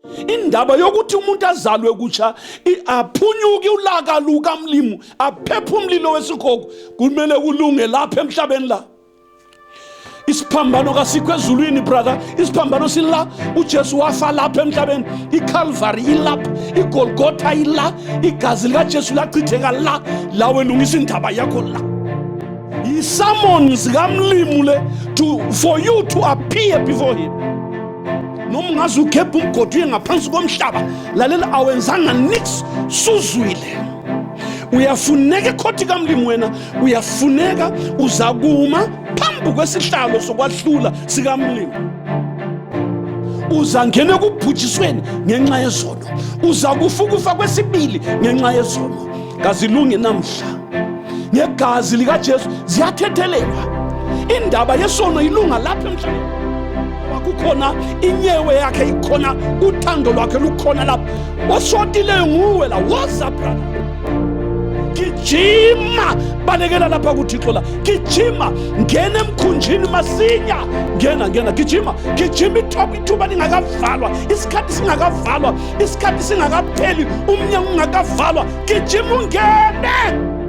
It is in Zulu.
Indaba yokuthi umuntu azalwe kutsha, aphunyuke ulaka lukamlimu, aphephe umlilo wesikhokho, kumele kulunge lapha emhlabeni la. Isiphambano kasikho ezulwini, brother. Isiphambano sila. UJesu wafa lapha emhlabeni. ICalvary ilapha, iGolgotha ila, igazi likaJesu lachitheka la. Lawe lungisa indaba yakho la. Yi-summons kamlimu le for you to appear before him. Noma ungaze ugebhe umgodi uye ngaphansi komhlaba, lalela, awenzanga nix, suzwile. Uyafuneka ekhothi kamlimu wena, uyafuneka, uzakuma phambi kwesihlalo sokwahlula sikamlimu. Uzangena ekubhujisweni ngenxa yezono, uza kufa ukufa kwesibili ngenxa yezono. Kazilungi namhla ngegazi likaJesu ziyathethelelwa. Indaba yesono ilunga lapha emhlabeni, kukhona inyewe yakhe ikhona, uthando lwakhe lukhona lapho. Osotileyo nguwe la. Woza, brother, gijima, balekela lapha kuThixo la. Gijima, ngena emkhunjini masinya, ngena, ngena, gijima, gijima, ithuba lingakavalwa, isikhathi singakavalwa, isikhathi singakapheli, umnyango ungakavalwa, gijima ungene.